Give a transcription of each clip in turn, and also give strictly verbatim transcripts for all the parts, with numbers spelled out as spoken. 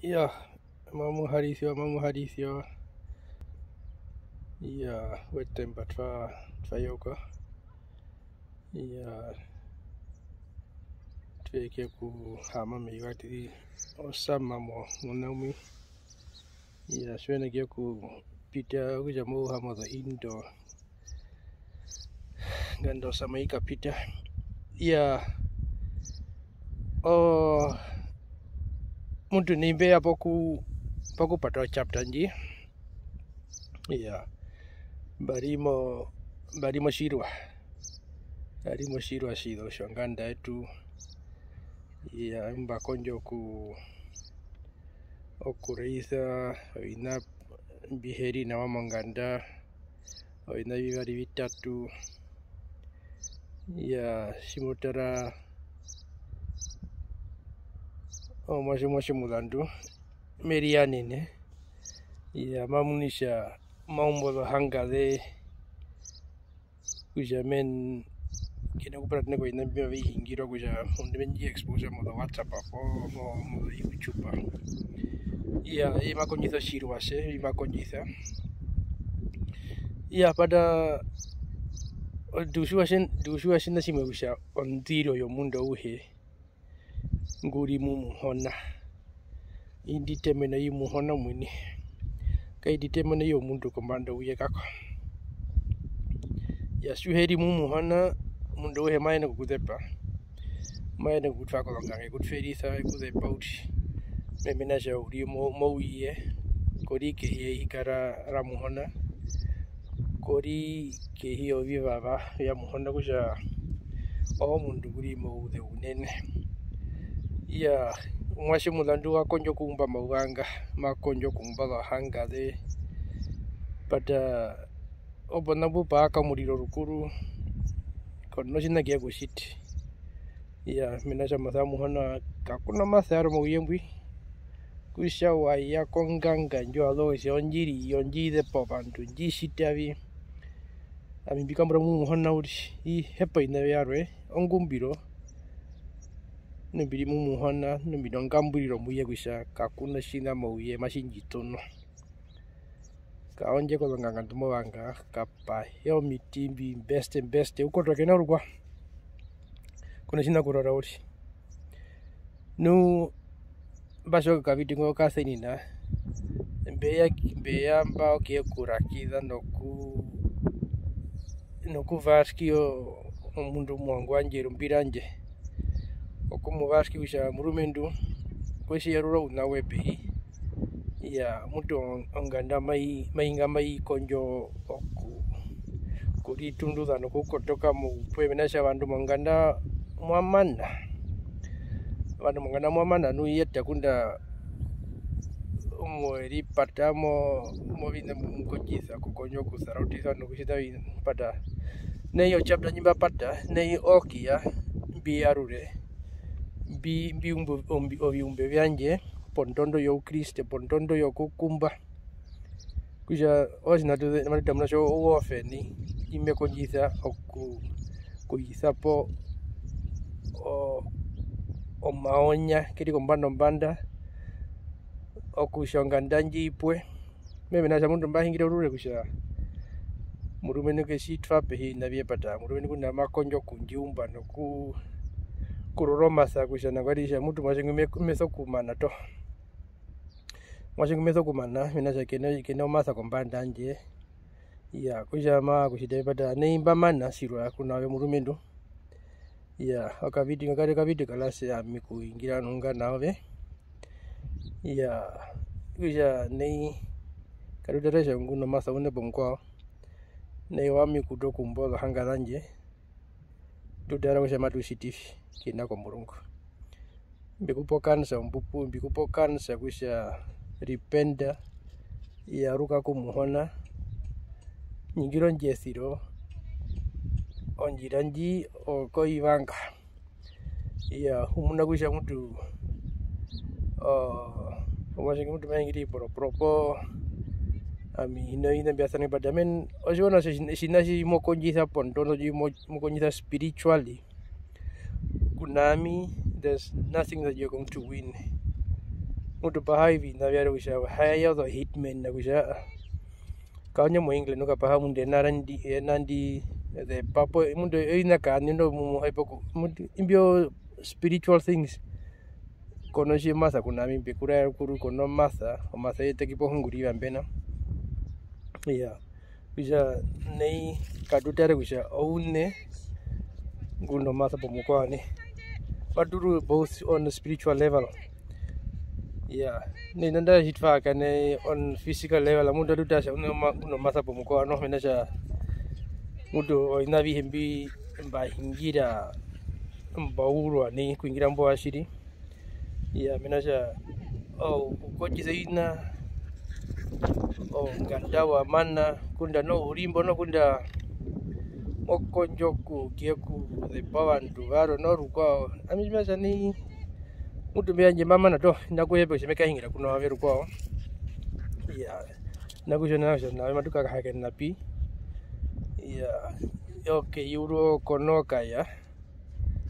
Iya, mamu harisiwa, mamu harisiwa. Iya, wetemba twa, twa yoka. Iya, twe ke kuhaama meyuva tiri osama mo, muna umwe. Iya, tji u hi na kuyekupita okutja mouhamo zo indo, nganda osama i kapita. Iya, o, mutu nai mbe ya poku, pokupata o chapter ndji. Iya, mba ri mo, mba ri motjirwa. Mba ri motjirwa tjizo tjonganda yetu. Iya, mba kondja oku, okuraisa oviṋa mbi he ri nawa monganda, oviṋa vivari vitatu. Iya, tji mo tara omuatje, omuatje omuzandu, me riyanene. Iya, ma munu kutja ma umbu ozohanga ze, kutja men-, ke na kupuratena koviṋa mbi mavi hingirwa kutja omundu me ndji expose mozo WhatsApp poo mo, mo YouTube. Iya, eye ma kondjisa otjirwa tje, eye ma kondjisa. Iya, pata, tu tjiwa tji-, tu tjiwa tjiṋa tjimwe kutja ondiro yomundu auhe ngu ri mu Muhona, i ndji temenwa i Muhona omuini, kai ndji temenwa i omundu kombanda youye kako. Iya, tji u he ri mu Muhona, omundu auhe ma yenene okukuzepa, ma yenene okukutwara kozonganga, e ku twerisa, e ku zepa uriri. Mena rokutja u ri mo-, mouye, ko ri kehi yehi ra, ra Muhona. Ko ri kehi yovivava vya Muhona kutja omundu ngu ri mouzeu unene. Iya, omuatje omuzandu wa kondja okuumba omayuva nga, ma kondja okuumba ozohanga ze, but, uh, opo na mbu pa kamuriro rukuru, ko na tjiṋa ke ya okutjiti. Iya, mena rokutja omasa wa Muhona, kaku na omasa warwe mouye mbwi. Kutja wa ya konganga ndjo, otherwise ondji ri iyo, ndji zepa ovandu, ndji tjita vi. Ami mbi kambura mu Muhona uriri, hi hepa oviṋa vyarwe, ongumbiro. Nu mbi ri mu Muhona, nu mbi nongamburiro mu ye kutja kaku na tjiṋa mouye matji ndji tono. Kaondje kozonganga ndu mo vanga, kapahe omiti mbi mbeste, mbeste, u kotoke na rukwao. Ku na tjiṋa kurara uriri. Nu mba tja okavidio ngo kasenina, mbe ya, mbe ya mba okuyekurakiza noku, nokuvaski o-, omundu omuangu wandje, erumbi randje. Okumuvaskia kutja, murumendu, kwe tji yarura ouṋa woye pehi. Iya, mutu o-, onganda mai-, mai nga mai kondjo oku-, okuritunduza nokukotoka moupuee, mena rokutja ovandu monganda mwa mana. Ovandu monganda mwa mana, nu i yeta ngunda omo eripata mo-, moviṋa mbi mu kondjisa okukondja okusarautisa nokutjita vi-, pata. Nai o chapter ndji mba pata, nai okiya, mbi yarure, mbi-, mbi umbe ombi-, oviumbe vyandje pondondo youkriste, pondondo yokukumba. Kutja otjiṋa tu-, matu tamuna tjo, ouofeni, i me kondjisa oku-, okuisa po o-, omaonya ke ri kombanda ombanda, okutja onganda ndji i pwe. Mehee mena rokutja omundu mba hingire orure kutja murumendu ke tji twa pehi oviṋa vyepata, murumendu ngunda ma kondjo okundjiumba noku-, kurora omasa kutja nangwari kutja mutu omuatje ngwi me-, me sokumana toho. Omuatje ngwi me sokumana, mena rokutja ke na, ke na omasa kombanda yandje. Iya, okutja ma kutjita vyepata, nai mba mana, tjirwa ku na ove murumendu. Iya, okavidio nga kari okavidio kalasi ami okuhungira nunga na ove. Iya, okutja nai, katu tare kutja ngu nomasa une pomukwao. Nai owami okuuta okumba ozohanga zandje, tu tara kutja matu tjiti vi, kena komurungu. Mbi ku pa okansa ombupu, mbi ku pa okansa kutja ripenda, yaruka ku Muhona, ningira ondjesiro, ondjira ndji oko i vanga. Iya, u muna kutja mutu, oo, omuatje ngwi mutu ma hingire oviporoporo poo, ami hi na oviṋa mbya sana, but I mean, otjiwa otjiṋa tji mo kondjisa pondondo ndji mo-, mo kondjisa spiritually, ku na ami, there's nothing that you're going to win. Mutu paha oviṋa vyarwe kutja hire the hitman, na kutja, ah, kaondja mo England u kapaha omundu ena randi, ena ndi, the purple, omundu oviṋa kaani ndo mu, mu haipo ku, mutu imbyo spiritual things. Kono tjimasa kuna ami mbe kura rukuru kono masa, omasa yeteki pohunguriva mbena. Iya. Kutja nai katu tare kutja ouṋe ngu nomasa pomukwao nai. Maturu both on spiritual level. Iya. Nai nanda tji twa hakaene on physical level, mutu atu tara kutja ouṋe ma-, ngu nomasa pomukwao noho, mena kutja mutu oviṋa avihe mbi mba hingira mba urwa nai okuhingira mbo wa tjiri. Iya, mena kutja, oh, u kondjisa oviṋa, oh, onganda wa mana, ngunda noho u ri mbo, ngunda mo kondjo okuye okuzepwa ovandu varwe noho rukwao. Ami tji mba tja nai, mutu mbi yandje mba mana toho, hi na kuhepa kutja me kahungira ku na ove rukwao. Iya, hi na kutjiwa nao kutja na ove matu kahakaenena pi. Iya, okeyuru oko noho kaya.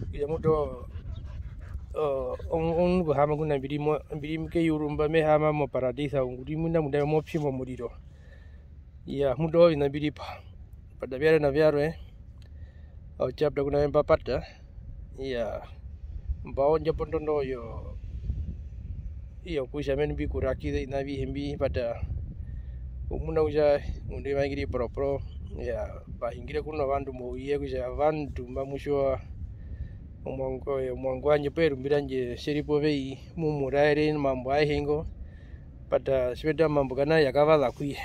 Kutja mutu, o-, o-, omundu okuhaama ngunda mbi ri mo-, mbi ri keyuru mba, me haama moparadisa, u ri munda, munda mopyi momuriro. Iya, mutu oviṋa mbi ri po. Pata vyarwe na vyarwe, o chapter kuna mba pata. Iya, mba ondja pondondo yo, iyo kutja menu mbi ku rakiza oviṋa avihe mbi pata. U muna kutja omundu ma hungire poroporo, iya, mba hungire ku na ovandu mouye kutja ovandu mba mu tjiwa omuangu, omuangu wandje poo erumbi randje tje ri po vei, mu mu raere omambo aehe ngo, pata tji me tara omambo kana ya kavaza ku ye.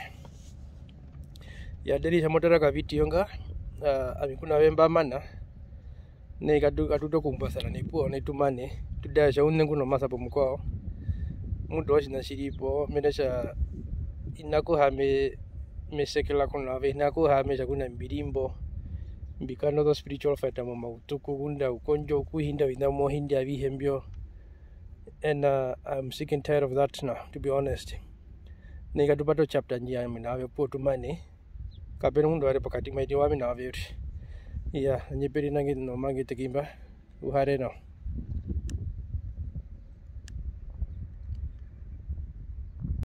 Iya, tjiri tji mo tara okavideo nga, ah, ami ku na ove mba mana. Nai katu, katu utu okuumbasana nai puwo nai tu mane, tu tare kutja ouṋe ngu nomasa pomukwao. Mutu otjiṋa tji ri po, mena kutja hi na kuhaama me sekela ku na ove, hi na kuhaama kutja ku na mbi ri mbo, mbi kara nozo spiritual fight momautuku, ngunda u kondja okuhinda oviṋa mo hindi avihe mbyo. And, uh, I'm sick and tired of that now, to be honest. Nai katu pate o chapter ndji ami na ove puwo tu mane. Kape na omundu warwe pokati, mai tja owami na ove uriri. Iya, handje pe ri nange nomange teki mba, u hare nao.